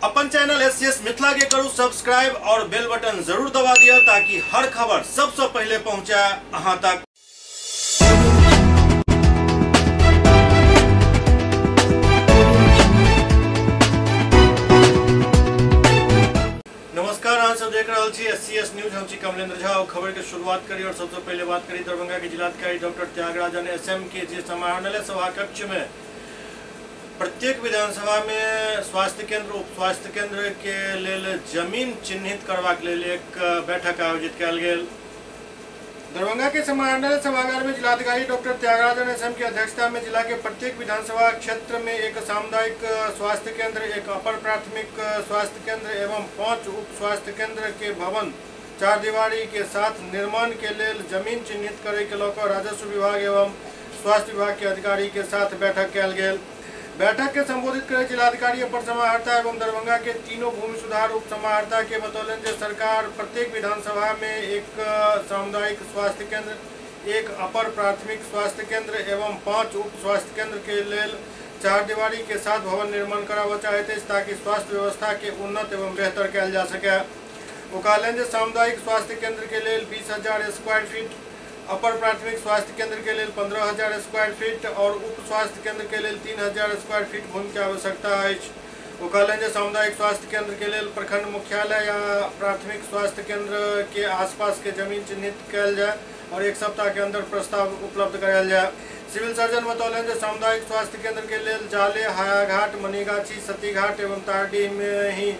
अपन channel SCS Mithila के करू सब्सक्राइब और बेल बटन जरूर दबा दिया ताकि हर खबर सबसे पहले पहुंचे अहां तक। नमस्कार, अहाँ सब देख रहा छी एससीएस न्यूज। हम छी कमलेंद्र झा और खबर के शुरुआत करी और सबसे पहले बात करी दरभंगा के जिलाधिकारी डॉक्टर त्यागराजन एसएम के जे समाहरणालय सभा कक्ष में प्रत्येक विधानसभा में स्वास्थ्य केंद्र उप स्वास्थ्य केंद्र के लेल जमीन चिन्हित करबाक लेल एक बैठक आयोजित कयल गेल। दरभंगा के समाहरणालय सभागार में जिलाधिकारी डॉक्टर त्यागराजन एसएम की अध्यक्षता में जिला के प्रत्येक विधानसभा क्षेत्र में एक सामुदायिक स्वास्थ्य केंद्र, एक अपर प्राथमिक स्वास्थ्य केंद्र एवं 5 उप स्वास्थ्य केंद्र के भवन चार दीवारी के साथ निर्माण के लेल जमीन चिन्हित करे के लऽ राजस्व विभाग एवं स्वास्थ्य विभाग के अधिकारी के साथ बैठक कयल गेल। बैठक के संबोधित करे जिलाधिकारी अपर समाहर्ता एवं दरभंगा के तीनों भूमि सुधार उप समाहर्ता के बतौलनि जे सरकार प्रत्येक विधानसभा में एक सामुदायिक स्वास्थ्य केंद्र, एक अपर प्राथमिक स्वास्थ्य केंद्र एवं 5 उप स्वास्थ्य केंद्र के लेल चार दीवारी के साथ भवन निर्माण कराबऽ चाहैत अछि ताकि स्वास्थ्य व्यवस्था के उन्नत एवं बेहतर कयल जा सके। ओ कहलनि जे सामुदायिक स्वास्थ्य केंद्र के लेल 20,000 स्क्वायर फीट, अपर प्राथमिक स्वास्थ्य केंद्र के लेल 15,000 स्क्वायर फीट और उप स्वास्थ्य केंद्र के लेल 3,000 स्क्वायर फीट भूमि के आवश्यकता अछि। ओ कहलनि जे सामुदायिक स्वास्थ्य केंद्र के लेल प्रखंड मुख्यालय या प्राथमिक स्वास्थ्य केंद्र के आसपास के जमीन चिन्हित कयल जाय और 1 सप्ताह के अंदर प्रस्ताव उपलब्ध करायल जाय। सिविल सर्जन बतौलनि जे सामुदायिक स्वास्थ्य केंद्र के लेल जाले, हायाघाट, मनीगाछी, सतीघाट एवं तारडीह में ही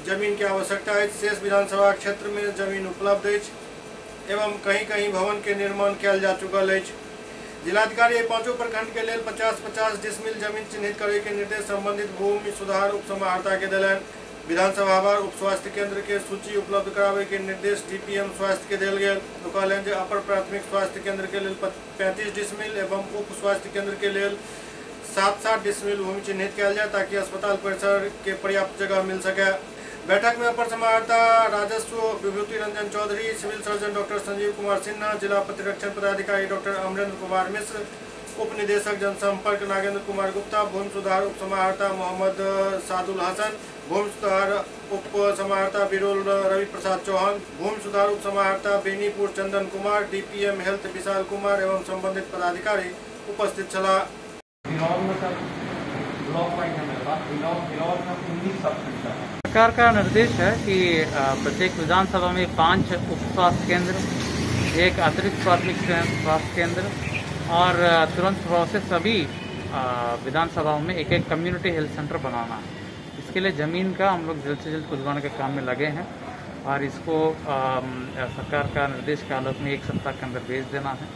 जमीन के आवश्यकता अछि। शेष विधानसभा क्षेत्र में जमीन उपलब्ध अछि एवं कहीं कहीं भवन के निर्माण कयल जा चुकल अछि। जिलाधिकारी पांचों प्रखंड के लेल 50-50 डिसमिल जमीन चिन्हित करे के निर्देश संबंधित भूमि सुधार उप समाहर्ता के देलनि। विधानसभा बार उप स्वास्थ्य केंद्र के सूची उपलब्ध कराबे के निर्देश डीपीएम स्वास्थ्य के देल गेल। ओ कहलनि जे अपर प्राथमिक स्वास्थ्य केंद्र के लेल 35 डिसमिल एवं उप स्वास्थ्य केंद्र के लेल 7-7 डिसमिल भूमि चिन्हित कयल जाय ताकि अस्पताल परिसर के पर्याप्त जगह मिल सके। बैठक में अपर समाहर्ता राजस्व Vibhuti Ranjan Chaudhary, civil surgeon doctor Sanjeev Kumar Sinha, जिला प्रतिरक्षण पदाधिकारी डॉक्टर अमरेंद्र कुमार मिश्र, उप निदेशक जनसंपर्क नागेंद्र कुमार गुप्ता, भूमि सुधार उप समाहर्ता मोहम्मद सादुल हसन, भूमि सुधार उप समाहर्ता बिरोल रवि प्रसाद चौहान, भूमि सुधार उप समाहर्ता बेनीपुर चंदन कुमार, डीपीएम हेल्थ विशाल कुमार एवं संबंधित पदाधिकारी उपस्थित छलाह। सरकार का निर्देश है कि प्रत्येक विधानसभा में 5 उप स्वास्थ्य केंद्र, एक अतिरिक्त प्राथमिक स्वास्थ्य केंद्र और तुरंत प्रभाव से सभी विधानसभाओं में एक एक कम्युनिटी हेल्थ सेंटर बनाना है। इसके लिए ज़मीन का हम लोग जल्द से जल्द खुदवाने के काम में लगे हैं और इसको सरकार का निर्देश के आलोक में 1 सप्ताह के अंदर भेज देना है।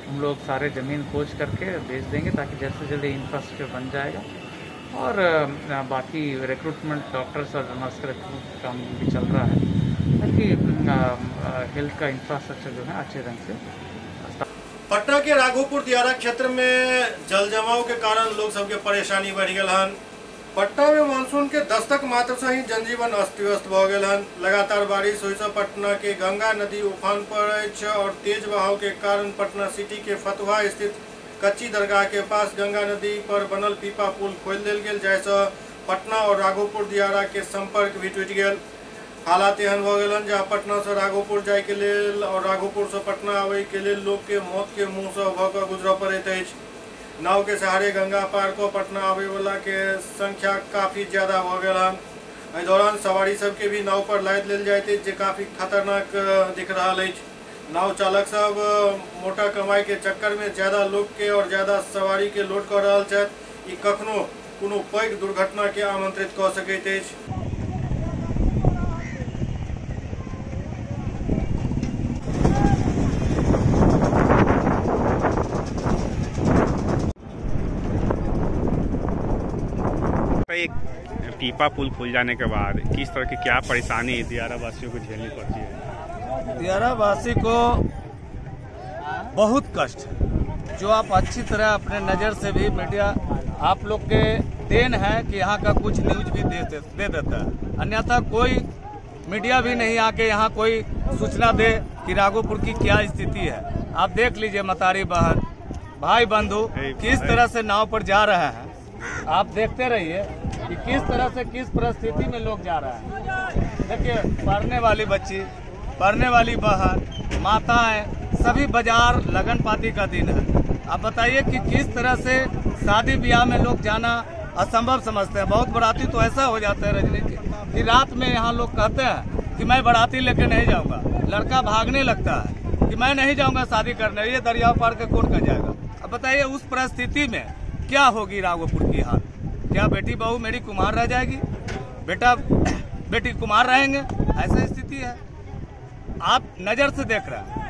हम लोग सारे ज़मीन खोज करके भेज देंगे ताकि जल्द से जल्द इंफ्रास्ट्रक्चर बन जाएगा और बाकी रिक्रूटमेंट डॉक्टर्स और नर्स का रिक्रूटमेंट काम भी चल रहा है ताकि हेल्थ का इंफ्रास्ट्रक्चर जो है अच्छे ढंग से। पटना के राघोपुर दियारा क्षेत्र में जल जमाव के कारण लोग सबके परेशानी बढ़ गए हन। पटना में मानसून के दस्तक मात्र से ही जनजीवन अस्त व्यस्त भ गेल हन। लगातार बारिश होय से पटना के गंगा नदी उफान पर अछि और तेज बहाव के कारण पटना सिटी के फतुहा स्थित कच्ची दरगाह के पास गंगा नदी पर बनल पीपा पुल खोल देल गेल, जाहिसँ पटना और राघोपुर दियारा के संपर्क भी टूटि गेल। हालात एहन भऽ गेल जे पटना से राघोपुर जाय के लेल और राघोपुर से पटना आबै के लेल लोक के मौत के मुँह से भऽ कऽ गुजरऽ पड़ैत अछि। नाव के सहारे गंगा पार कऽ पटना आबै वाला के संख्या काफी ज्यादा भऽ गेल हन। एहि दौरान सवारी सबके भी नाव पर लादि लेल जाइत अछि जे काफी खतरनाक दिख रहल अछि। नाव चालक सब मोटा कमाई के चक्कर में ज्यादा लोग के और ज्यादा सवारी के लोड कर रहल छथि। ई कखनो कोनो पैघ दुर्घटना के आमंत्रित कऽ सकैत अछि। एक पीपा पुल खुल जाने के बाद किस तरह की क्या परेशानी दियारा वासियों को झेलनी पड़ती है? दियारा वासी को बहुत कष्ट है, जो आप अच्छी तरह अपने नज़र से भी मीडिया आप लोग के then है कि यहाँ का कुछ न्यूज भी दे देता है, अन्यथा कोई मीडिया भी नहीं आके यहाँ कोई सूचना दे कि राघोपुर की क्या स्थिति है। आप देख लीजिए मतारी बहन भाई बंधु किस तरह से नाव पर जा रहे हैं, आप देखते रहिए। कि किस तरह से किस परिस्थिति में लोग जा रहे हैं। देखिए, पढ़ने वाली बच्ची, पढ़ने वाली बहन, माताएं, सभी बाजार लगन पाती का दिन है। आप बताइए कि किस तरह से शादी ब्याह में लोग जाना असंभव समझते हैं। बहुत बराती तो ऐसा हो जाता है रजनी जी कि रात में यहाँ लोग कहते हैं कि मैं बराती लेके नहीं जाऊँगा, लड़का भागने लगता है कि मैं नहीं जाऊँगा शादी करने, ये दरिया पार के कौन कर जाएगा। अब बताइए उस परिस्थिति में क्या होगी राघोपुर की हाल? क्या बेटी बहू मेरी कुमार रह जाएगी, बेटा बेटी कुमार रहेंगे? ऐसा स्थिति है, आप नज़र से देख रहे हैं।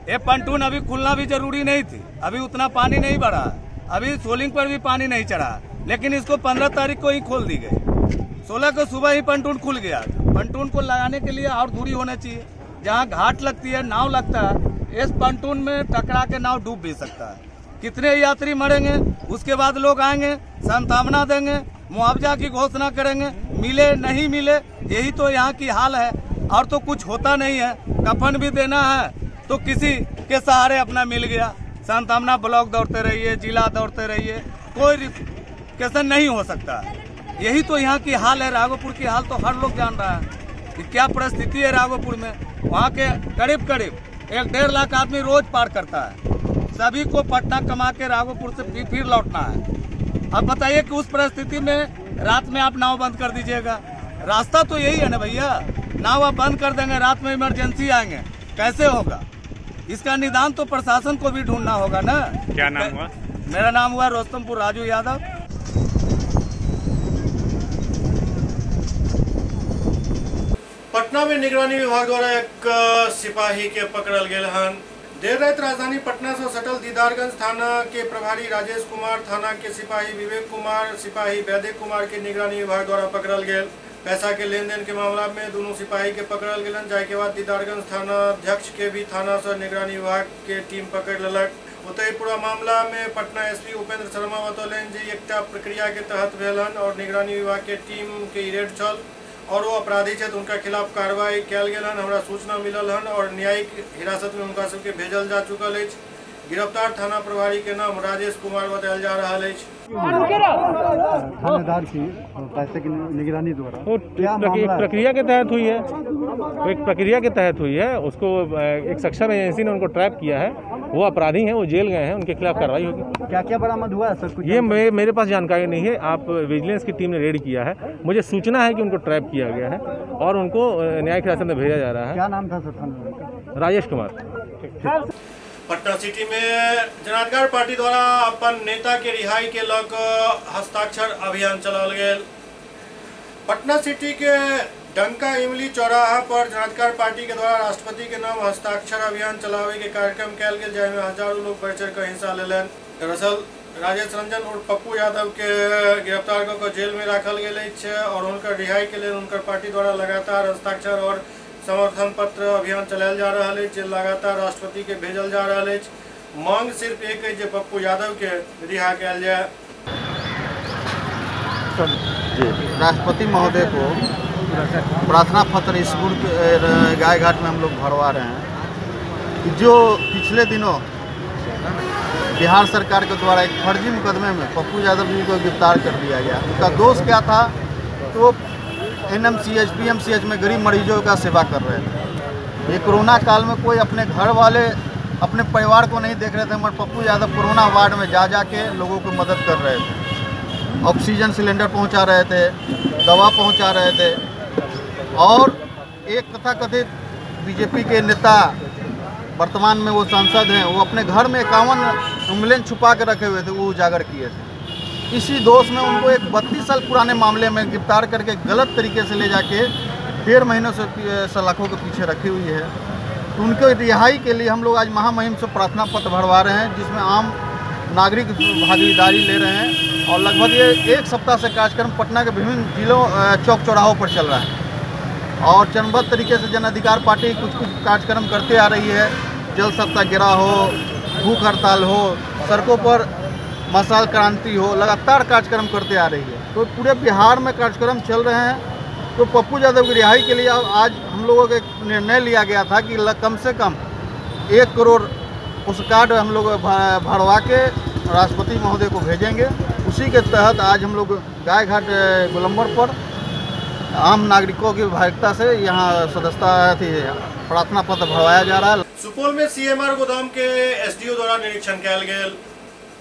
ये पंटून अभी खुलना भी जरूरी नहीं थी, अभी उतना पानी नहीं बढ़ा, अभी सोलिंग पर भी पानी नहीं चढ़ा, लेकिन इसको 15 तारीख को ही खोल दी गई। 16 को सुबह ही पंटून खुल गया। पंटून को लगाने के लिए और दूरी होना चाहिए, जहाँ घाट लगती है, नाव लगता है, इस पंटून में टकरा के नाव डूब भी सकता है। कितने यात्री मरेंगे, उसके बाद लोग आएंगे, सांत्वना देंगे, मुआवजा की घोषणा करेंगे, मिले नहीं मिले, यही तो यहाँ की हाल है। और तो कुछ होता नहीं है। कफन भी देना है तो किसी के सहारे अपना मिल गया। सांत्वना ब्लॉक दौड़ते रहिए, जिला दौड़ते रहिए, कोई रिकेशन नहीं हो सकता। यही तो यहाँ की हाल है। राघोपुर की हाल तो हर लोग जान रहा है कि क्या परिस्थिति है राघोपुर में। वहाँ के करीब करीब 1-1.5 लाख आदमी रोज पार करता है। सभी को पटना कमा के राघोपुर से फिर लौटना है। अब बताइए कि उस परिस्थिति में रात में आप नाव बंद कर दीजिएगा, रास्ता तो यही है ना भैया। नाव आप बंद कर देंगे, रात में इमरजेंसी आएंगे, कैसे होगा? इसका निदान तो प्रशासन को भी ढूंढना होगा ना। क्या नाम हुआ? मेरा नाम हुआ रोस्तमपुर राजू यादव। पटना में निगरानी विभाग द्वारा एक सिपाही के पकड़ल गेल हन। देर रात राजधानी पटना से सटल दीदारगंज थाना के प्रभारी राजेश कुमार, थाना के सिपाही विवेक कुमार, सिपाही वैदिक कुमार के निगरानी विभाग द्वारा पकड़ल गेल। पैसा के लेन then के मामला में दोनों सिपाही के पकड़ल गेलन, जाय के बाद दीदारगंज थाना अध्यक्ष के भी थाना से निगरानी विभाग के टीम पकड़ लेलक। ओतहि पूरा मामला में पटना एसपी उपेंद्र शर्मा बतौलनि जे एकटा प्रक्रिया के तहत भेलन और निगरानी विभाग के टीम के रेड छल और वो अपराधी छथि, उनका खिलाफ कार्रवाई कयल गेल हन। हमरा सूचना मिलल हन और न्यायिक हिरासत में हुनका सबके भेजल जा चुकल अछि। गिरफ्तार थाना प्रभारी के नाम राजेश कुमार बतायल जा रहल अछि। थानेदार की पैसे की निगरानी द्वारा वो एक प्रक्रिया के तहत हुई है, वो एक प्रक्रिया के तहत हुई है। उसको एक सक्षम एजेंसी ने उनको ट्रैप किया है। वो अपराधी हैं, वो जेल गए हैं, उनके खिलाफ कार्रवाई होगी। क्या क्या बरामद हुआ है सर? कुछ ये मेरे पास जानकारी नहीं है। आप विजिलेंस की टीम ने रेड किया है, मुझे सूचना है कि उनको ट्रैप किया गया है और उनको न्यायिक हिरासत में भेजा जा रहा है। क्या नाम था सर थानेदार का? राजेश कुमार। पटना सिटी में जनाधिकार पार्टी द्वारा अपन नेता के रिहाई के लग हस्ताक्षर अभियान चलाओल गेल। पटना सिटी के डंका इमली चौराहा पर जनाधिकार पार्टी के द्वारा राष्ट्रपति के नाम हस्ताक्षर अभियान चलावे के कार्यक्रम कयल गेल, जाहिमे हजारों लोग बढ़ चढ़ कर हिस्सा लेलनि। दरअसल राजेश रंजन और पप्पू यादव के गिरफ्तार कऽ कऽ जेल में राखल गेल अछि और हुनकर रिहाई के लेल हुनकर पार्टी द्वारा लगातार हस्ताक्षर और समर्थन पत्र अभियान चलायल जा रहल अछि, जे लगातार राष्ट्रपति के भेजल जा रहल अछि। मांग सिर्फ एक अछि जे पप्पू यादव के रिहा कयल जाय। जी, राष्ट्रपति महोदय को प्रार्थना पत्र स्कूल के गाय घाट में हम लोग भरवा रहे हैं कि जो पिछले दिनों बिहार सरकार के द्वारा एक फर्जी मुकदमे में पप्पू यादव जी को गिरफ्तार कर दिया गया, उनका दोष क्या था? तो NMCH PMCH में गरीब मरीजों का सेवा कर रहे थे। ये कोरोना काल में कोई अपने घर वाले अपने परिवार को नहीं देख रहे थे, मगर पप्पू यादव कोरोना वार्ड में जा जा के लोगों को मदद कर रहे थे, ऑक्सीजन सिलेंडर पहुंचा रहे थे, दवा पहुंचा रहे थे। और एक तथाकथित बीजेपी के नेता, वर्तमान में वो सांसद हैं, वो अपने घर में 51 एम्बुलेंस छुपा के रखे हुए थे, वो उजागर किए थे। इसी दोष में उनको एक 32 साल पुराने मामले में गिरफ्तार करके गलत तरीके से ले जाके 1.5 महीनों से सलाखों के पीछे रखी हुई है। तो उनके रिहाई के लिए हम लोग आज महामहिम से प्रार्थना पत्र भरवा रहे हैं, जिसमें आम नागरिक भागीदारी ले रहे हैं। और लगभग ये 1 सप्ताह से कार्यक्रम पटना के विभिन्न जिलों चौक चौराहों पर चल रहा है और चरणबद्ध तरीके से जन अधिकार पार्टी कुछ कुछ कार्यक्रम करते आ रही है। जल सत्याग्रह हो, भूख हड़ताल हो, सड़कों पर मसाल क्रांति हो, लगातार कार्यक्रम करते आ रही है। तो पूरे बिहार में कार्यक्रम चल रहे हैं। तो पप्पू यादव की रिहाई के लिए आज हम लोगों का एक निर्णय लिया गया था कि कम से कम 1 करोड़ उस कार्ड हम लोग भरवा के राष्ट्रपति महोदय को भेजेंगे। उसी के तहत आज हम लोग गाय घाट गोलम्बर पर आम नागरिकों की भागिता से यहाँ सदस्यता प्रार्थना पत्र भरवाया जा रहा है। सुपौल में सीएमआर गोदाम के एसडीओ द्वारा निरीक्षण कयल गेल।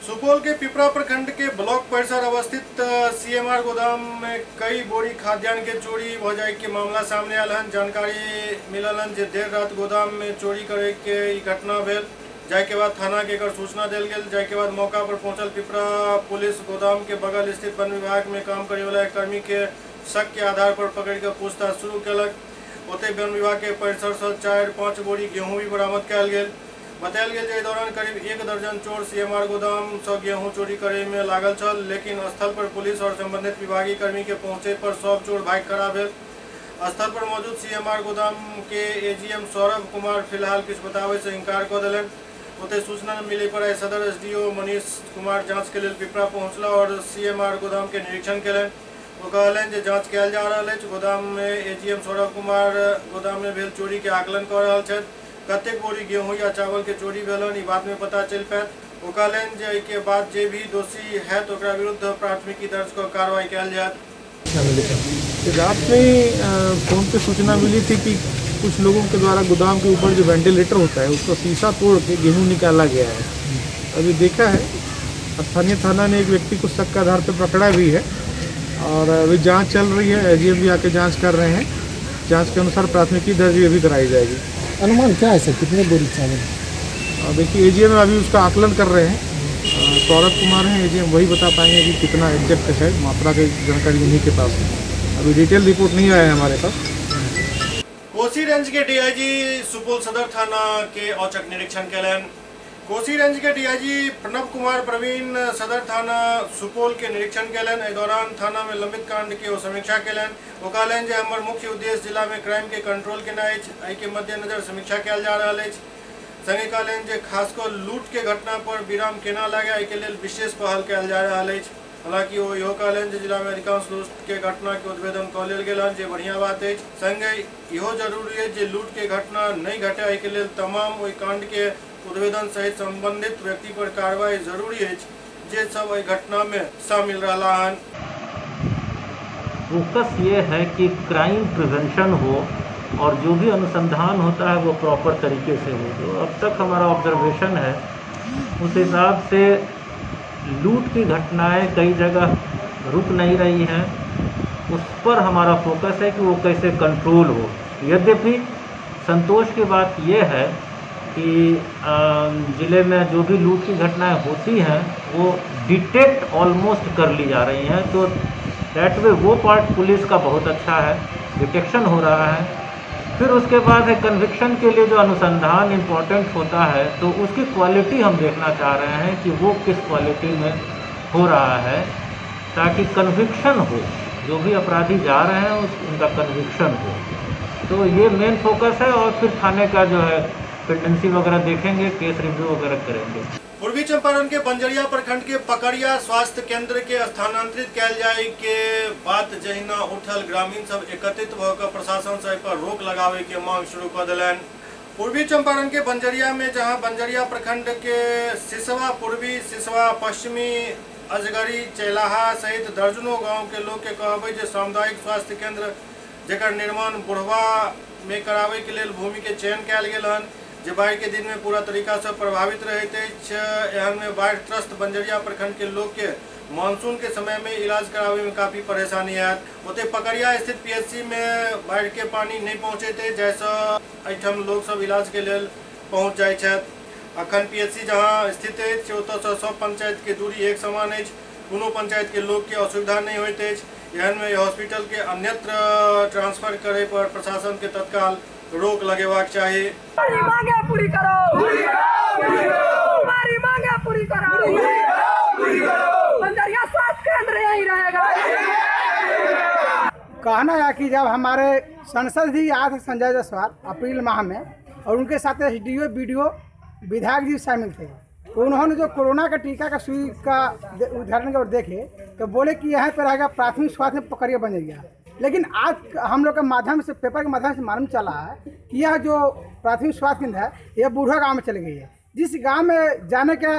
सुपौल के पिपरा प्रखंड के ब्लॉक परिसर अवस्थित सीएमआर गोदाम में कई बोरी खाद्यान्न के चोरी भ जाय के मामला सामने आयल हन। जानकारी मिलल हन जे देर रात गोदाम में चोरी करे के ई घटना भेल, जाय के बाद थाना के एकर सूचना देल गेल। जाय के बाद मौका पर पहुंचल पिपरा पुलिस गोदाम के बगल स्थित वन विभाग में काम करे वाला कर्मी के शक के आधार पर पकड़ के पूछताछ शुरू केलक। ओतहि वन विभाग के परिसर से 4-5 बोरी गेहूँ भी बरामद कयल गेल। बतायल गेल जे एहि दौरान करीब 1 दर्जन चोर सीएमआर गोदाम से गेहूं चोरी करे में लागल छल, लेकिन स्थल पर पुलिस और संबंधित विभागीय कर्मी के पहुंचे पर सब चोर भागि खड़ा भेल। स्थल पर मौजूद सीएमआर गोदाम के एजीएम सौरभ कुमार फिलहाल किछु बताबै से इनकार कऽ देलनि। ओतहि सूचना मिले पर आइ सदर एसडीओ मनीष कुमार जांच के लेल पिपरा पहुंचला और सीएमआर गोदाम के निरीक्षण केलनि। ओ कहलनि जे जांच कयल जा रहल अछि। गोदाम में एजीएम सौरभ कुमार गोदाम में भेल चोरी के आकलन कऽ रहल छथि। कतेक बोरी गेहूं या चावल के चोरी भेलन ई बात में पता चलि पायत। ओ कहलनि जे एहिके बाद जे भी दोषी हैत ओकरा विरुद्ध प्राथमिकी दर्ज कऽ कार्रवाई कयल जायत। रात में फोन पे सूचना मिली थी कि कुछ लोगों के द्वारा गोदाम के ऊपर जो वेंटिलेटर होता है उसका शीशा तोड़ के गेहूँ निकाला गया है। अभी देखा है स्थानीय थाना ने एक व्यक्ति को शक के आधार पर पकड़ा भी है और अभी जांच चल रही है। एजीएम भी आके जांच कर रहे हैं। जांच के अनुसार प्राथमिकी दर्ज भी अभी कराई जाएगी। अनुमान क्या है सर, कितने बोरी चावल? देखिए एजीएम अभी उसका आकलन कर रहे हैं। सौरभ कुमार हैं एजीएम, वही बता पाएंगे कि कितना एग्जैक्ट है, मात्रा की जानकारी उन्हीं के पास है। अभी डिटेल रिपोर्ट नहीं आया है हमारे पास। कोसी रेंज के डीआईजी सुपौल सदर थाना के औचक निरीक्षण केलनि। कोसी रेंज के डीआईजी प्रणब कुमार प्रवीण सदर थाना सुपौल के निरीक्षण केलनि। एहि दौरान थाना में लंबित कांड के ओ समीक्षा केलनि। ओ कहलनि जे हमर मुख्य उद्देश्य जिला में क्राइम के कंट्रोल केनाइ अछि, एहि के मद्देनजर समीक्षा कयल जा रहल अछि। संगे कहलनि जे खास कऽ लूट के घटना पर विराम केना लागे एहि के लेल विशेष पहल कयल जा रहल अछि। हालांकि ओ इहो कहलनि जे जिला में अधिकांश लूट के घटना के उद्भेदन कऽ लेल गेल हन, जे बढ़िया बात अछि। संगे इहो जरूरी अछि जे लूट के घटना नहि घटे, एहि के लेल तमाम ओहि कांड के उद्भेदन सहित संबंधित व्यक्ति पर कार्रवाई जरूरी अछि जे सब एहि घटना में शामिल रहला हन। फोकस ये है कि क्राइम प्रिवेंशन हो और जो भी अनुसंधान होता है वो प्रॉपर तरीके से हो। जो अब तक हमारा ऑब्जर्वेशन है उस हिसाब से लूट की घटनाएं कई जगह रुक नहीं रही हैं, उस पर हमारा फोकस है कि वो कैसे कंट्रोल हो। यद्यपि संतोष की बात ये है कि ज़िले में जो भी लूट की घटनाएं होती हैं वो डिटेक्ट ऑलमोस्ट कर ली जा रही हैं, तो that way वो पार्ट पुलिस का बहुत अच्छा है, डिटेक्शन हो रहा है। फिर उसके बाद है कन्विक्शन के लिए जो अनुसंधान इम्पोर्टेंट होता है तो उसकी क्वालिटी हम देखना चाह रहे हैं कि वो किस क्वालिटी में हो रहा है, ताकि कन्विक्शन हो, जो भी अपराधी जा रहे हैं उस उनका कन्विक्शन हो। तो ये मेन फोकस है। और फिर थाने का जो है पेंडेंसी वगैरह देखेंगे, केस रिव्यू वगैरह करेंगे। पूर्वी चंपारण के बंजरिया प्रखंड के पकड़िया स्वास्थ्य केंद्र के स्थानांतरित कयल जाय के बात जहिना उठल, ग्रामीण सब एकत्रित भऽ कऽ प्रशासन से एहि पर रोक लगावे के मांग शुरू कऽ देलनि। पूर्वी चंपारण के बंजरिया में जहां बंजरिया प्रखंड के सिसवा पूर्वी, सिसवा पश्चिमी, अजगरी, चैलाहा सहित दर्जनों गांव के लोग के कहबै जे सामुदायिक स्वास्थ्य केंद्र जकर निर्माण बुढ़वा में करावे के लेल भूमि के चयन कयल गेल हन, जे बाढ़ि के दिन में पूरा तरीका से प्रभावित रहैत अछि। एहन में बाढ़ि त्रस्त बंजरिया प्रखंड के लोग के मानसून के समय में इलाज करावे में काफ़ी परेशानी आयत। ओतहि पकड़िया स्थित पीएचसी में बाढ़ि के पानी नहीं पहुँचैत अछि, जाहिसँ एहिठाम लोग सब इलाज के लेल पहुँच जाइत छथि। अखन पीएचसी जहाँ स्थित अछि ओतऽसँ सब पंचायत के दूरी एक समान अछि, कोनो पंचायत के लोग के असुविधा नहीं होइत अछि। एहन में हॉस्पिटल के अन्यत्र ट्रांसफर करे पर प्रशासन के तत्काल रोक लगेबाक चाही। हमारी मांगे पूरी करो, पूरी करो, हमारी मांगे पूरी करो, पूरी करो, बंजरिया स्वास्थ्य केंद्र यही रहेगा। कहना है कि जब हमारे सांसद जी आए थे संजय जायसवाल अप्रैल माह में, और उनके साथ एसडीओ, बीडीओ, विधायक जी शामिल थे, तो उन्होंने जो कोरोना का टीका का सुई का उदाहरण के और देखे तो बोले कि यहाँ पर रहेगा प्राथमिक स्वास्थ्य में पकड़िया बंजरिया। लेकिन आज हम लोग के माध्यम से, पेपर के माध्यम से मालूम चला है कि यह जो प्राथमिक स्वास्थ्य केंद्र है यह बूढ़ा गांव में चली गई है, जिस गांव में जाने का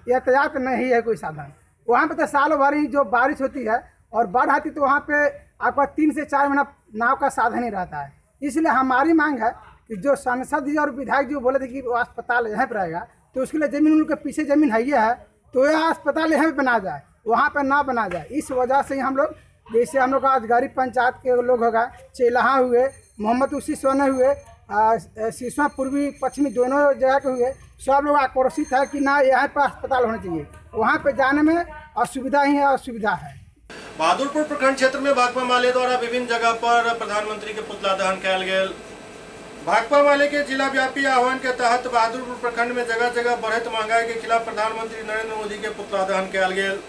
यातायात नहीं है कोई साधन, वहाँ पे तो साल भर ही जो बारिश होती है और बाढ़ आती तो वहाँ पे आपका 3 से 4 महीना नाव का साधन ही रहता है। इसलिए हमारी मांग है कि जो सांसद जी और विधायक जी बोले थे कि वो अस्पताल यहाँ पर रहेगा, तो उसके लिए ज़मीन उनके पीछे ज़मीन है ही है, तो यह अस्पताल यहाँ पर बना जाए, वहाँ पर ना बना जाए। इस वजह से हम लोग, जैसे हम लोग आज गरीब पंचायत के लोग हो गए, चेलहा हुए, मोहम्मद उसी सोने हुए, सिसवा पूर्वी पश्चिमी दोनों जगह के हुए, सब लोग आक्रोशित है कि ना यहाँ पर अस्पताल होना चाहिए, वहाँ पर जाने में असुविधा ही असुविधा है। बहादुरपुर प्रखंड क्षेत्र में भाकपा माले द्वारा विभिन्न जगह पर प्रधानमंत्री के पुतला दहन कयल गेल। भाकपा माले के जिला व्यापी आह्वान के तहत बहादुरपुर प्रखंड में जगह जगह बढ़ैत महंगाई के खिलाफ प्रधानमंत्री नरेंद्र मोदी के पुतला दहन कयल गेल।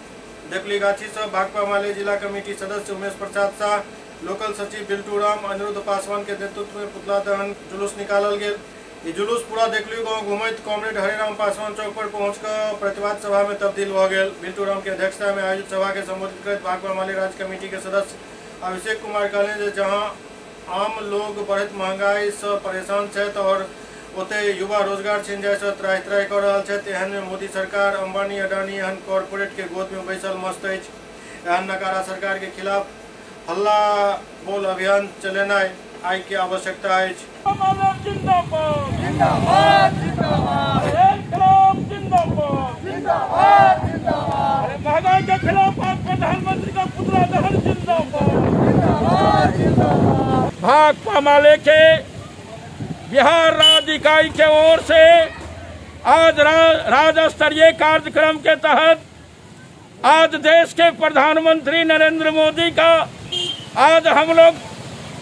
देखली गाछी से भाकपा माले जिला कमेटी सदस्य उमेश प्रसाद शाह, लोकल सचिव बिल्टू राम, अनिरुद्ध पासवान के नेतृत्व में पुतला दहन जुलूस निकालल गेल। ई जुलूस पूरा देखली गांव घुमैत कॉमरेड हरेराम पासवान चौक पर पहुंचकर प्रतिवाद सभा में तब्दील भऽ गेल। बिल्टू राम के अध्यक्षता में आयोजित सभा के संबोधित करैत भाकपा माले राज्य कमेटी के सदस्य अभिषेक कुमार कहलनि जे जहां आम लोग बढ़ैत महंगाई से परेशान छथि और ओतय युवा रोजगार छीन जाय से त्राहि त्राहि कऽ रहल छथि, एहन में मोदी सरकार अंबानी अडानी एहन कॉरपोरेट के गोद में बैसल मस्त अछि। एहन नकारा सरकार के खिलाफ हल्ला बोल अभियान चलेनाइ आइ के आवश्यकता अछि। जिंदाबाद जिंदाबाद जिंदाबाद जिंदाबाद जिंदाबाद, महंगाई के खिलाफ प्रधानमंत्री का पुतला दहन जिंदाबाद जिंदाबाद जिंदाबाद। भाकपा माले के बिहार राज्य इकाई के ओर से आज राज्य स्तरीय कार्यक्रम के तहत आज देश के प्रधानमंत्री नरेंद्र मोदी का आज हम लोग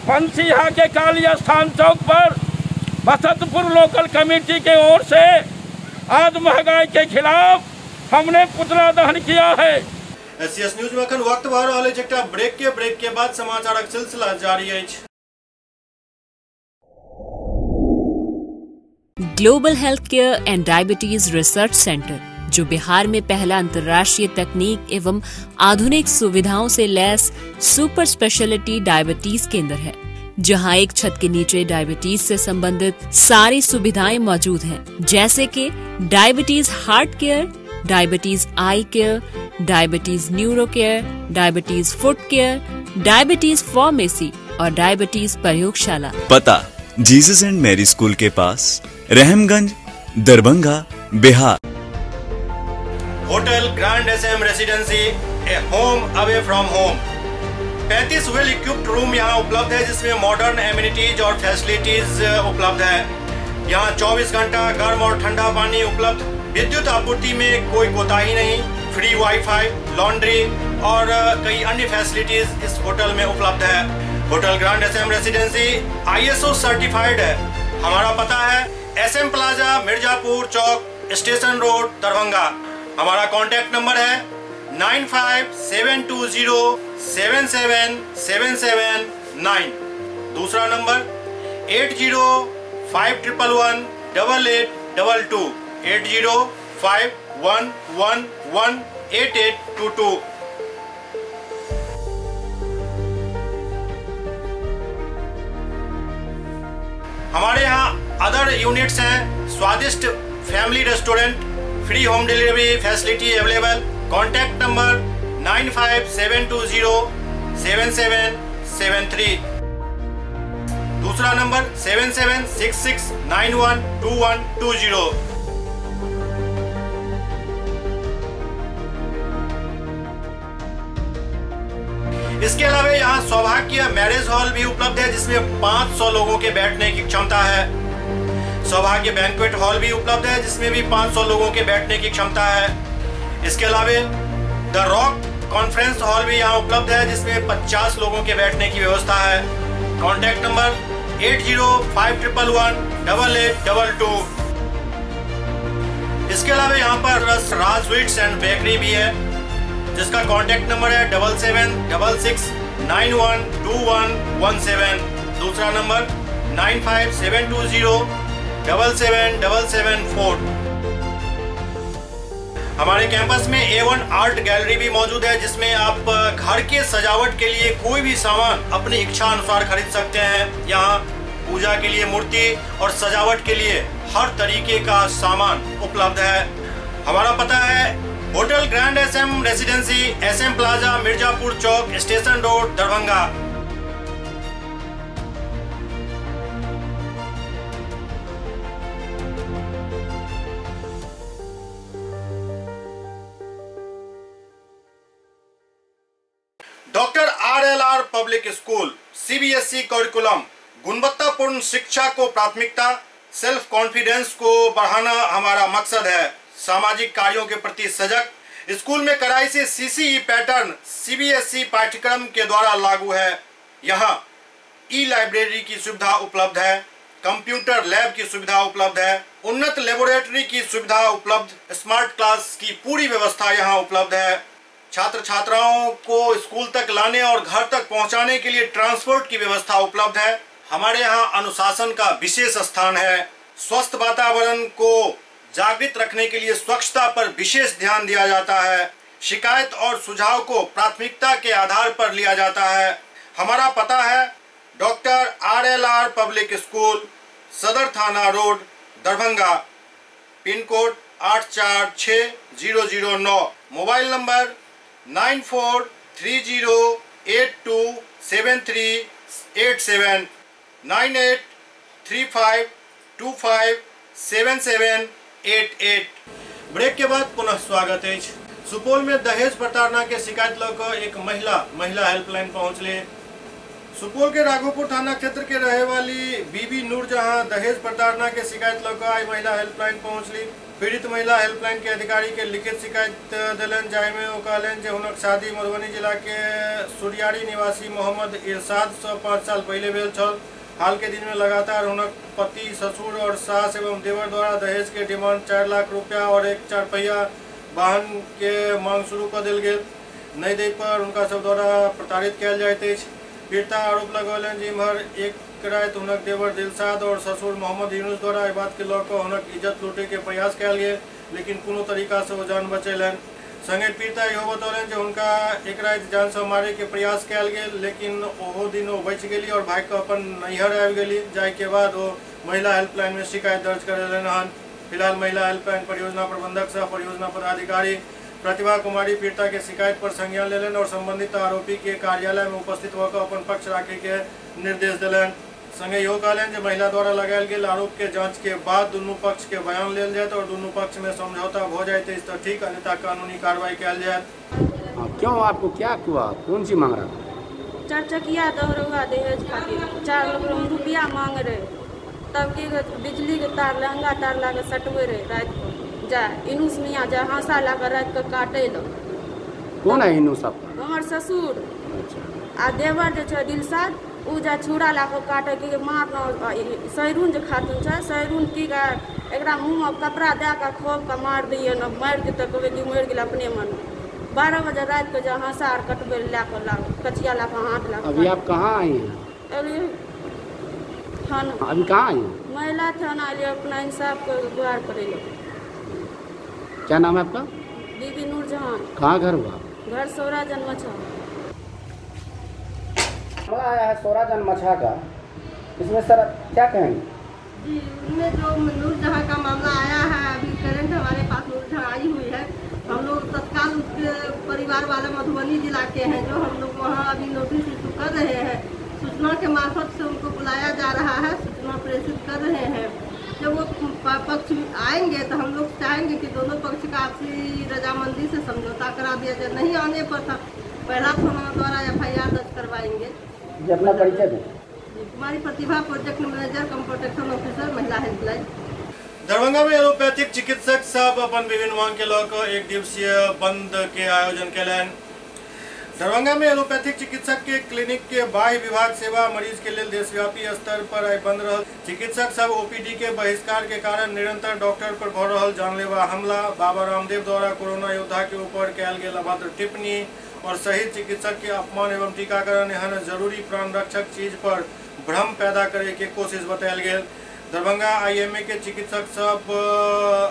पंसीहा के काली स्थान चौक पर बसंतपुर लोकल कमेटी के ओर से आज महंगाई के खिलाफ हमने पुतला दहन किया है। एससीएस न्यूज में अखन वक्त भऽ रहल अछि एकटा ब्रेक के बाद समाचारक सिलसिला जारी अछि। Global health care and diabetes research centre, जो बिहार में पहला अंतर्राष्ट्रीय तकनीक एवं आधुनिक सुविधाओं से लैस सुपर स्पेशलिटी डायबिटीज केंद्र है, जहां एक छत के नीचे डायबिटीज से संबंधित सारी सुविधाएं मौजूद हैं, जैसे कि diabetes heart care, diabetes eye care, diabetes neuro care, diabetes foot care, diabetes pharmacy और डायबिटीज प्रयोगशाला। पता जीसस एंड मैरी स्कूल के पास, Rahamganj, Darbhanga, Bihar. Hotel grand SM residency, a home away from home. 35 well equipped room यहाँ उपलब्ध है, जिसमें modern amenities और facilities उपलब्ध है। यहाँ 24 घंटा गर्म और ठंडा पानी उपलब्ध, विद्युत आपूर्ति में कोई कोताही नहीं, फ्री वाईफाई, लॉन्ड्री और कई अन्य फैसिलिटीज इस होटल में उपलब्ध है। Hotel grand SM residency ISO certified है। हमारा पता है SM plaza, Mirzapur Chowk, station road, Darbhanga. हमारा कॉन्टैक्ट नंबर है 957207 7779। दूसरा नंबर 805111 8822, 805111 8822। हमारे यहाँ अदर यूनिट्स हैं, स्वादिष्ट family restaurant, free home delivery facility available. Contact number 95720 7773। दूसरा नंबर 776691 2120। इसके अलावा यहाँ सौभाग्य मैरिज हॉल भी उपलब्ध है, जिसमें 500 लोगों के बैठने की क्षमता है। सौभाग्य बैंक्वेट हॉल भी उपलब्ध है, जिसमें भी 500 लोगों के बैठने की क्षमता है। इसके अलावा the rock conference hall भी यहाँ उपलब्ध है, जिसमें 50 लोगों के बैठने की व्यवस्था है। Contact number 805111 8822। इसके अलावा यहाँ पर राज स्वीट्स एंड बेकरी भी है, जिसका कॉन्टैक्ट नंबर है 7766 9121 17। दूसरा नंबर 95720 77774। हमारे कैंपस में A1 art gallery भी मौजूद है, जिसमें आप घर के सजावट के लिए कोई भी सामान अपनी इच्छा अनुसार खरीद सकते हैं। यहाँ पूजा के लिए मूर्ति और सजावट के लिए हर तरीके का सामान उपलब्ध है। हमारा पता है Hotel Grand SM Residency, SM Plaza, Mirzapur Chowk, Station Road, Darbhanga. Doctor RLR Public School, CBSE curriculum, गुणवत्तापूर्ण शिक्षा को प्राथमिकता, सेल्फ कॉन्फिडेंस को बढ़ाना हमारा मकसद है। सामाजिक कार्यों के प्रति सजग, स्कूल में कड़ाई से सीसीई पैटर्न सीबीएसई पाठ्यक्रम के द्वारा लागू है। यहाँ ई लाइब्रेरी की सुविधा उपलब्ध है, कंप्यूटर लैब की सुविधा उपलब्ध है, उन्नत लेबोरेटरी की सुविधा उपलब्ध, स्मार्ट क्लास की पूरी व्यवस्था यहाँ उपलब्ध है। छात्र छात्राओं को स्कूल तक लाने और घर तक पहुँचाने के लिए ट्रांसपोर्ट की व्यवस्था उपलब्ध है। हमारे यहाँ अनुशासन का विशेष स्थान है। स्वस्थ वातावरण को जागृत रखने के लिए स्वच्छता पर विशेष ध्यान दिया जाता है। शिकायत और सुझाव को प्राथमिकता के आधार पर लिया जाता है। हमारा पता है डॉक्टर RLR public school, सदर थाना road, Darbhanga, pin code 846009, mobile number 9430827387, 9835257788। Break के बाद पुनः स्वागत है। सुपौल में दहेज प्रताड़ना के शिकायत लऽ एक महिला हेल्पलाइन पहुँचले। सुपौल के राघोपुर थाना क्षेत्र के रहे वाली बीबी नूरजहां दहेज प्रताड़ना के शिकायत लऽ आई महिला हेल्पलाइन पहुँचली। पीड़ित महिला हेल्पलाइन के अधिकारी के लिखित शिकायत देलनि, जाहिमे ओ कहलनि जे हुनक शादी मधुबनी जिला के सुरियारी निवासी मोहम्मद इरशाद से 5 साल पहले भेल छल। हाल के दिन में लगातार हुनक पति, ससुर और सास एवं देवर द्वारा दहेज के डिमांड 4 लाख रुपया और एक 4 पहिया वाहन के मांग शुरू कर देल गेल। नहि दै पर हुनका सब द्वारा प्रताड़ित कयल जाइत अछि। पीड़िता आरोप लगौलनि जे इम्हर एक राति हुनक देवर दिलशाद और ससुर मोहम्मद यूनुस द्वारा एहि बात के लऽ कऽ हुनक इज्जत लूटे के प्रयास कयल गेल, लेकिन कोनो तरीका से ओ जान बचेलनि। संगे पीड़िता इहो बतौलनि जे हुनका एक राति जान से मारे के प्रयास कयल गेल, लेकिन ओहो दिन ओ बचि गेली और भागि कऽ अपन नैहर आबि गेली, जाहि के बाद ओ महिला हेल्पलाइन में शिकायत दर्ज करेलनि हन। फिलहाल महिला हेल्पलाइन परियोजना प्रबंधक सह परियोजना पदाधिकारी प्रतिभा कुमारी पीड़िता के शिकायत पर संज्ञान लेलनि और संबंधित आरोपी के कार्यालय में उपस्थित होकर अपन पक्ष राखे के निर्देश देलनि। संगे इहो कहलनि जे महिला द्वारा लगायल गेल आरोप के जांच के बाद दुनू पक्ष के बयान लेल जायत और दुनू पक्ष में समझौता हो जायत अछि तऽ ठीक, अन्यथा कानूनी कार्रवाई कयल जायत। क्यों आपको क्या हुआ, कौन सी मांग रहा? 4 चकिया दौड़ुआ दहेज खातिर 4 लाख रुपया मांग रहे, तब की बिजली के तार लहंगा तार ला के सटवे रहे रात को, जा इनूस मियाँ जा हंसा ला के रात के काटे लो। कौन है इनूस आपका? हमार ससुर। अच्छा। आ देवर जो छै दिलशाद, उ जा छुरा ला के काटे के मार सैरून जे खातून छै, सैरून की एकरा मुँह में कपड़ा दे के खोप के मार दिए न, मारि के तऽ कहबै कि मरि गेल अपने मन। 12 बजे रात के जा हंसा आर कटबै ला के ला कचिया ला के हाथ ला। अभी आप कहाँ आई हैं? थाना। अभी कहाँ आई हैं? महिला थाना अलिए, अपना इंसाफ के गुहार करे लो। क्या नाम है आपका? बीबी नूरजहां। कहाँ घर हुआ? घर सौरा जनमछा। मामला आया है सौरा जनमछा का, इसमें सर क्या कहेंगे? जी, उनमें जो नूरजहां का मामला आया है, अभी करंट हमारे पास नूरजहां आई हुई है। हम लोग तत्काल उसके परिवार वाले मधुबनी जिला के हैं, जो हम लोग वहाँ अभी नोटिस इशू कर रहे हैं। सूचना के मार्फत से उनको बुलाया जा रहा है, सूचना प्रेषित कर रहे हैं। जब वो पक्ष आएंगे तो हम लोग चाहेंगे कि दोनों पक्ष का आपसी रजामंदी से समझौता करा दिया जाए। नहीं आने पर पहला थाना द्वारा FIR दर्ज करवाएंगे। जी, अपना परिचय दें। हमारी Pratibha project manager cum protection officer, महिला हेल्पलाइन। दरभंगा में एलोपैथिक चिकित्सक सब अपन विभिन्न मांग के लऽ कऽ एक दिवसीय बंद के आयोजन कयलनि। दरभंगा में एलोपैथिक चिकित्सक के क्लिनिक के बाह्य विभाग सेवा मरीज के लेल देशव्यापी स्तर पर आइ बंद रहल। चिकित्सक सब ओपीडी के बहिष्कार के कारण निरंतर डॉक्टर पर भऽ रहल जानलेवा हमला, बाबा रामदेव द्वारा कोरोना योद्धा के ऊपर कयल गेल अभद्र टिप्पणी और शहीद चिकित्सक के अपमान एवं टीकाकरण एहन जरूरी प्राण रक्षक चीज पर भ्रम पैदा करे के कोशिश बतायल गेल। दरभंगा आईएमए के चिकित्सक सब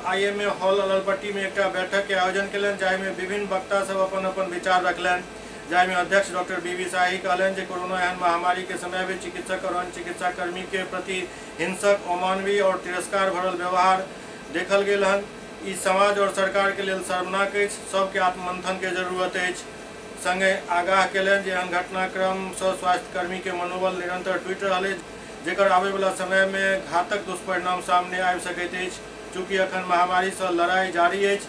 आईएमए हॉल अललपट्टी में एक बैठक के आयोजन कयलनि, जाहिमे विभिन्न वक्ता सब अपन अपन विचार रखलनि। जाहिमे अध्यक्ष डॉक्टर बीबी शाही कहलनि जे कोरोना एहन महामारी के समय भी चिकित्सक और अन्य चिकित्सा कर्मी के प्रति हिंसक, अमानवीय और तिरस्कार भरल व्यवहार देखल गेल हन। ई समाज और सरकार के लेल शर्मनाक अछि। सबके आत्ममंथन के जरूरत अछि। संगे आगाह केलनि जे एहन घटनाक्रम से स्वास्थ्यकर्मी के मनोबल निरंतर टूटि रहल अछि, जेकर आबय वाला समय में घातक दुष्परिणाम सामने आबि सकैत अछि। चूँकि अखन महामारी से लड़ाई जारी अछि,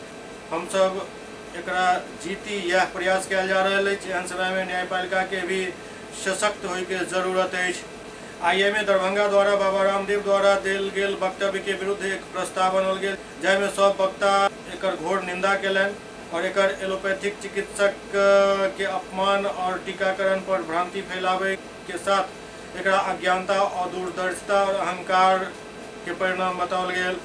हमसब एकरा जीती यह प्रयास कयल जा रहल अछि। एहन समय में न्यायपालिका के भी सशक्त होय के जरूरत अछि। आईएमए दरभंगा द्वारा बाबा रामदेव द्वारा देल गेल वक्तव्य के विरुद्ध एक प्रस्ताव बनल गेल, जाहिमे सब वक्ता एकर घोर निंदा केलनि और एकर एलोपैथिक चिकित्सक के अपमान और टीकाकरण पर भ्रांति फैलावे के साथ एकरा अज्ञानता, अदूरदर्शिता और अहंकार के परिणाम बताओल गेल।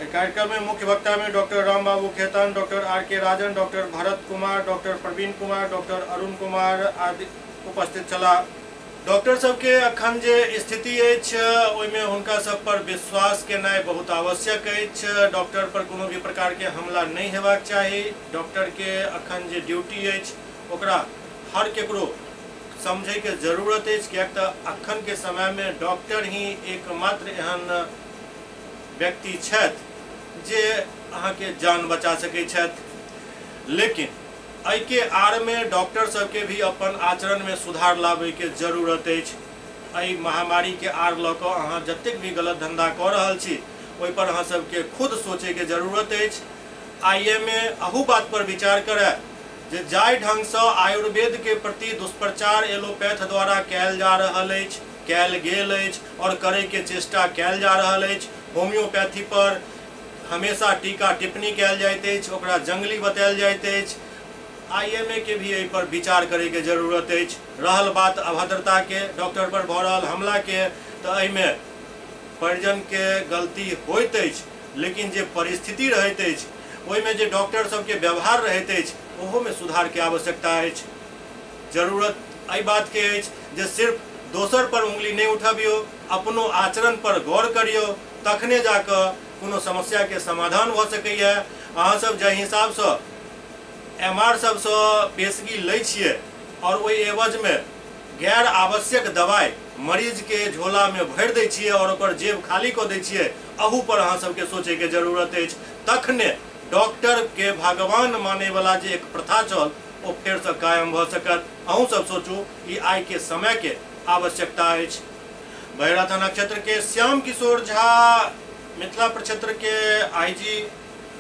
कार्यक्रम में मुख्य वक्ता में doctor Ram Babu Khetan, doctor R K Rajan, doctor Bharat Kumar, doctor Praveen Kumar, doctor Arun Kumar आदि उपस्थित छलाह। डॉक्टर सबके अखन जे स्थिति अछि ओहिमे हुनका सब पर विश्वास केनाइ बहुत आवश्यक अछि। डॉक्टर पर कोनो भी प्रकार के हमला नहीं हेबाक चाही। डॉक्टर के अखन जे ड्यूटी अछि ओकरा हर केकरो समझे के जरूरत अछि, किएक तऽ अखन के समय में डॉक्टर ही एकमात्र एहन व्यक्ति छथि जे अहाँके जान बचा सकै छथि। लेकिन एहिके आड़ में डॉक्टर सबके भी अपन आचरण में सुधार लाबे के जरूरत अछि। एहि महामारी के आड़ लऽ कऽ अहाँ जतेक भी गलत धंधा कऽ रहल छी ओहि पर अहाँ सबके खुद सोचे के जरूरत अछि। आईएमए अहू बात पर विचार करय जे जाहि ढंगसँ आयुर्वेद के प्रति दुष्प्रचार एलोपैथ द्वारा कयल जा रहल अछि, कयल गेल अछि और करे के चेष्टा कयल जा रहल अछि, होम्योपैथी पर हमेशा टीका टिप्पणी कयल जाइत अछि, ओकरा जंगली बतायल जाइत अछि। आईएमए के भी एहि पर विचार करे के जरूरत अछि। रहल बात अभद्रता के, डॉक्टर पर भऽ रहल हमला के, तऽ एहिमे परिजन के गलती होइत अछि, लेकिन जे परिस्थिति रहैत अछि ओहिमे जे डॉक्टर सबके व्यवहार रहैत अछि ओहोमे सुधार के आवश्यकता अछि। जरूरत एहि बात के अछि जे सिर्फ दोसर पर उंगली नहि उठबियौ, अपनो आचरण पर गौर करियौ, तखने जाकऽ कोनो समस्या के समाधान भऽ सकैए। अहाँ सब जाहि हिसाबसँ एमआर सबसँ पेशगी लै छियै और ओहि एवजमे गैर आवश्यक दवाइ मरीज के झोला में भरि दै छियै और ओकर जेब खाली कऽ दै छियै, अहू पर अहाँ सबके सोचै के जरूरत अछि। तखने डॉक्टर के भगवान माने वाला जे एक प्रथा छल ओ फेरसँ कायम भऽ सकत। अहूँ सब सोचू, ई आइ के समय के आवश्यकता अछि। बहेड़ा थाना क्षेत्र के श्याम किशोर झा मिथिला प्रक्षेत्र के आईजी,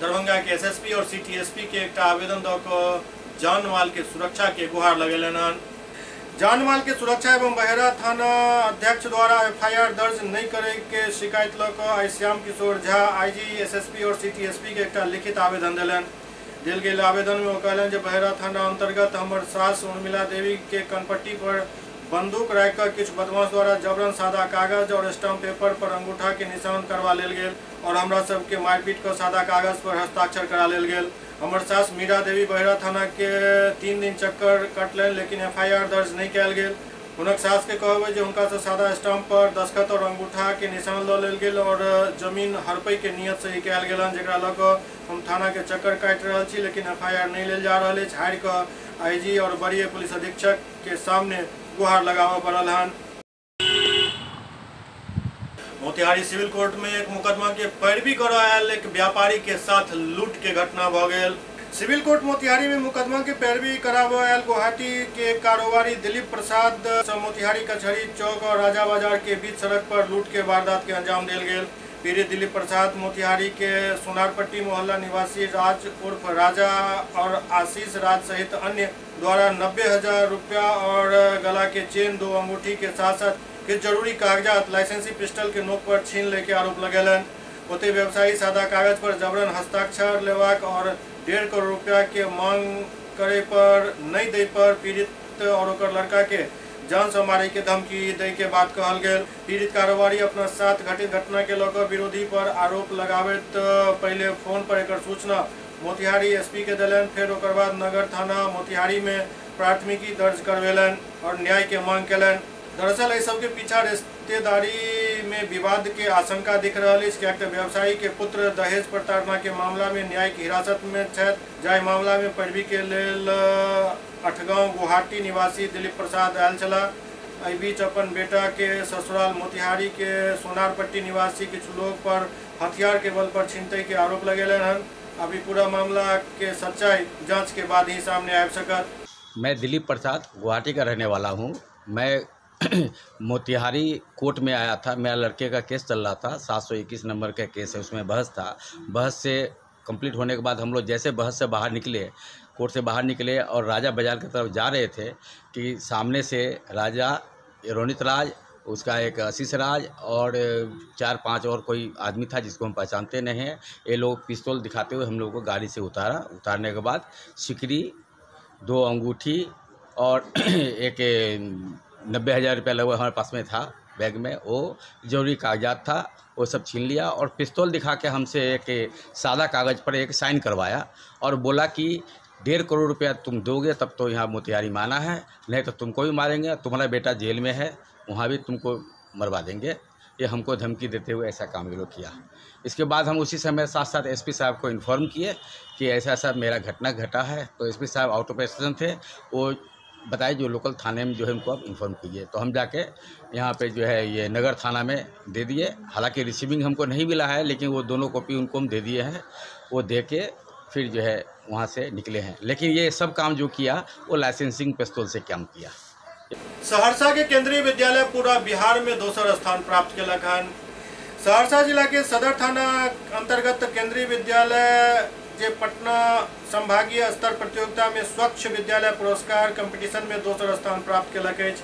दरभंगा के एसएसपी और सीटीएसपी के एकटा आवेदन दऽ कऽ जान माल के सुरक्षा के गुहार लगेलनि हन। जान माल के सुरक्षा एवं बहेड़ा थाना अध्यक्ष द्वारा एफआईआर दर्ज नहीं करे के शिकायत लऽ कऽ आइ श्याम किशोर झा आईजी, एसएसपी और सीटीएसपी के एकटा लिखित आवेदन देलनि। देल गेल आवेदन में ओ कहलनि जे बहेड़ा थाना अंतर्गत हमर सास उर्मिला देवी के कनपट्टी पर बंदूक राखि कऽ किछु बदमाश द्वारा जबरन सादा कागज और स्टाम्प पेपर पर अंगूठा के निशान करवा लेल गेल और हमरा सबके मारिपीट कऽ सादा कागज पर हस्ताक्षर करा लेल गेल। हमर सास मीरा देवी बहेड़ा थाना के 3 दिन चक्कर कटलनि, लेकिन एफआईआर दर्ज नहीं कयल गेल। हुनक सास के कहब जे हुनका से सादा स्टाम्प पर दस्तखत और अंगूठा के निशान लऽ लेल गेल और जमीन हड़पै के नियत से ई कयल गेल, जकरा लऽ कऽ हम थाना के चक्कर काटि रहल छी, लेकिन एफआईआर नहीं लेल जा रहल अछि। हारि कऽ आईजी और वरीय पुलिस अधीक्षक के सामने गुहार लगाबऽ पड़ल हन। मोतिहारी सिविल कोर्ट में एक मुकदमा के पैरवी करऽ आयल एक व्यापारी के साथ लूट के घटना भऽ गेल। सिविल कोर्ट मोतिहारी में मुकदमा के पैरवी कराबऽ आयल गुवाहाटी के कारोबारी दिलीप प्रसाद से मोतिहारी कचहरी चौक और राजा बाजार के बीच सड़क पर लूट के वारदात के अंजाम दिल गेल। पीड़ित दिलीप प्रसाद मोतिहारी के सोनारपट्टी मोहल्ला निवासी राज उर्फ राजा और आशीष राज सहित अन्य द्वारा 90,000 रुपया और गला के चेन, 2 अंगूठी के साथ साथ किछु जरूरी कागजात लाइसेंसी पिस्टल के नोक पर छीन ले के आरोप लगेलनि। ओतहि व्यवसायी सादा कागज पर जबरन हस्ताक्षर लेबाक और 1.5 करोड़ रुपया के मांग करे पर नहीं दे पर पीड़ित और ओकर लड़का के जान से मारे के धमकी दै के बात कहल गेल। पीड़ित कारोबारी अपना साथ घटित घटना के लऽ कऽ विरोधी पर आरोप लगाबैत पहले फोन पर एकर सूचना मोतिहारी एसपी के देलनि, फेर ओकर बाद नगर थाना मोतिहारी में प्राथमिकी दर्ज करवेलनि और न्याय के मांग केलनि। दरअसल एहि सबके पीछा रिश्तेदारी में विवाद के आशंका दिख रहल अछि, किएक तऽ व्यवसायी के पुत्र दहेज प्रताड़ना के मामला में न्यायिक हिरासत में छथि, जाहि मामला में पैरवी के लेल अठगांव गुवाहाटी निवासी दिलीप प्रसाद आयल छलाह। एहि बीच अपन बेटा के ससुराल मोतिहारी के सोनारपट्टी निवासी किछु लोग पर हथियार के बल पर छिनतई के आरोप लगेलनि हन। अभी पूरा मामला के सच्चाई जांच के बाद ही सामने आ सकत। मैं दिलीप प्रसाद गुवाहाटी का रहने वाला हूं। मैं मोतिहारी कोर्ट में आया था। मेरा लड़के का केस चल रहा था, 721 नंबर का केस है, उसमें बहस था। बहस से कंप्लीट होने के बाद हम लोग जैसे बहस से बाहर निकले, कोर्ट से बाहर निकले और राजा बाजार की तरफ जा रहे थे कि सामने से राजा रोनित राज, उसका एक आशीष राज और 4-5 और कोई आदमी था जिसको हम पहचानते नहीं हैं। ये लोग पिस्तौल दिखाते हुए हम लोग को गाड़ी से उतारा। उतारने के बाद सिकरी, 2 अंगूठी और एक 90,000 रुपया लगभग हमारे पास में था बैग में, वो जरूरी कागजात था, वो सब छीन लिया और पिस्तौल दिखा के हमसे एक सादा कागज़ पर एक साइन करवाया और बोला कि 1.5 करोड़ रुपया तुम दोगे तब तो यहाँ मोतिहारी माना है, नहीं तो तुमको भी मारेंगे, तुम्हारा बेटा जेल में है वहाँ भी तुमको मरवा देंगे। ये हमको धमकी देते हुए ऐसा काम ये लोग किया। इसके बाद हम उसी समय साथ साथ एसपी साहब को इन्फॉर्म किए कि ऐसा ऐसा मेरा घटना घटा है। तो एसपी साहब आउट ऑफ स्टेशन थे, वो बताए जो लोकल थाने में जो है उनको आप इन्फॉर्म कीजिए। तो हम जाके यहाँ पे जो है ये नगर थाना में दे दिए। हालांकि रिसीविंग हमको नहीं मिला है, लेकिन वो दोनों कॉपी उनको हम दे दिए हैं। वो दे के फिर जो है वहाँ से निकले हैं। लेकिन ये सब काम जो किया वो लाइसेंसिंग पिस्तौल से काम किया। सहरसा के केंद्रीय विद्यालय पूरा बिहार में दोसर स्थान प्राप्त केलक हन। सहरसा जिला के सदर थाना अंतर्गत केंद्रीय विद्यालय जे पटना संभागीय स्तर प्रतियोगिता में स्वच्छ विद्यालय पुरस्कार कंपटीशन में दोसर स्थान प्राप्त केलक अछि।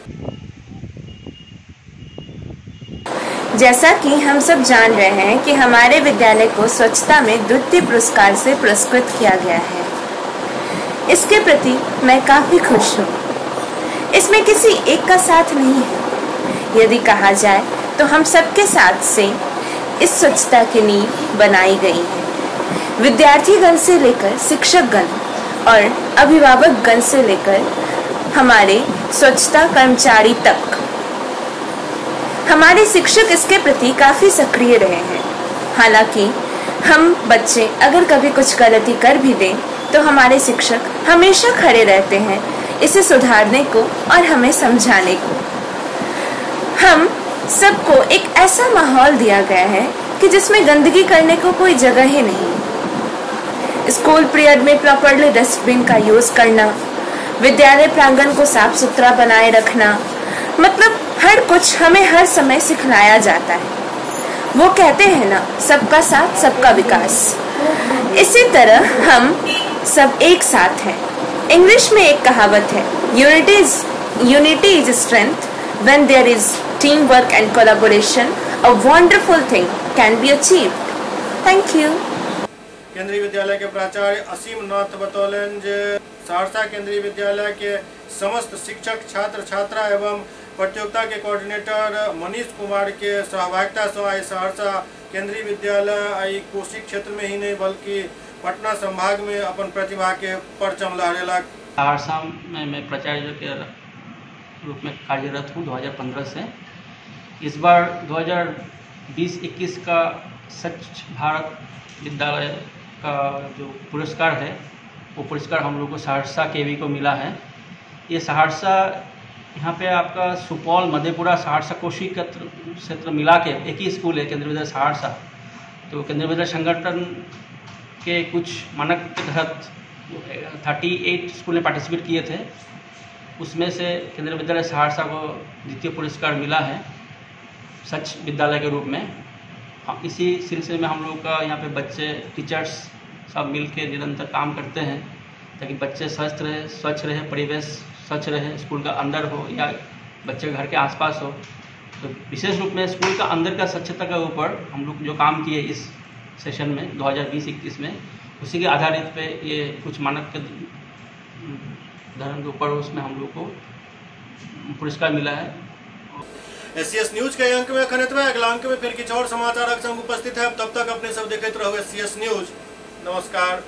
जैसा कि हम सब जान रहे हैं कि हमारे विद्यालय को स्वच्छता में द्वितीय पुरस्कार से पुरस्कृत किया गया है। इसके प्रति मैं काफ़ी खुश हूँ। इसमें किसी एक का साथ नहीं है। यदि कहा जाए तो हम सबके साथ से इस स्वच्छता की नींव बनाई गई है। विद्यार्थीगण से लेकर शिक्षकगण और अभिभावकगण से लेकर हमारे स्वच्छता कर्मचारी तक हमारे शिक्षक इसके प्रति काफ़ी सक्रिय रहे हैं। हालांकि हम बच्चे अगर कभी कुछ गलती कर भी दें तो हमारे शिक्षक हमेशा खड़े रहते हैं इसे सुधारने को और हमें समझाने को। हम सबको एक ऐसा माहौल दिया गया है कि जिसमें गंदगी करने को कोई जगह ही नहीं। स्कूल पीरियड में प्रॉपरली डस्टबिन का यूज़ करना, विद्यालय प्रांगण को साफ सुथरा बनाए रखना, मतलब हर कुछ हमें हर समय सिखलाया जाता है। वो कहते हैं ना, सबका साथ सबका विकास। इसी तरह हम सब एक साथ हैं। इंग्लिश में एक कहावत है, unity is strength, when there is team work and collaboration a wonderful thing can be achieved. Thank you. केंद्रीय विद्यालय के प्राचार्य असीम नाथ बतौलनि जे सहरसा केंद्रीय विद्यालय के समस्त शिक्षक छात्र छात्रा एवं प्रतियोगिता के कोऑर्डिनेटर मनीष कुमार के सहभागिता से आई सहरसा केंद्रीय विद्यालय आई कोसी क्षेत्र में ही नहीं बल्कि पटना संभाग में अपन प्रतिभा के परचम लहरेलक। सहरसा में मैं प्राचार्य के रूप में कार्यरत हूँ 2015 से। इस बार 2020-21 का स्वच्छ भारत विद्यालय का जो पुरस्कार है वो पुरस्कार हम लोग को सहरसा केवी को मिला है। ये सहरसा यहाँ पे आपका सुपौल, मधेपुरा, सहरसा, कोसी क्षेत्र मिला के एक ही स्कूल है केंद्रीय विद्यालय सहरसा। तो केंद्रीय विद्यालय संगठन के कुछ मानक के तहत 38 स्कूल ने पार्टिसिपेट किए थे, उसमें से केंद्रीय विद्यालय सहरसा को द्वितीय पुरस्कार मिला है स्वच्छ विद्यालय के रूप में। हाँ, इसी सिलसिले में हम लोग का यहाँ पे बच्चे, टीचर्स सब मिल के निरंतर काम करते हैं ताकि बच्चे स्वस्थ रहे, स्वच्छ रहे, परिवेश स्वच्छ रहे, स्कूल का अंदर हो या बच्चे घर के आसपास हो। तो विशेष रूप में स्कूल का अंदर का स्वच्छता के ऊपर हम लोग जो काम किए इस सेशन में 2020-21 में, उसी के आधारित पे ये कुछ मानक के धर्म के ऊपर उसमें हम लोग को पुरस्कार मिला है। एससीएस न्यूज के अंक में अखन एतबे। अगला अंक में फिर किछु और समाचारक संग उपस्थित है। तब तक अपने सब देखैत रहू एससीएस न्यूज। नमस्कार।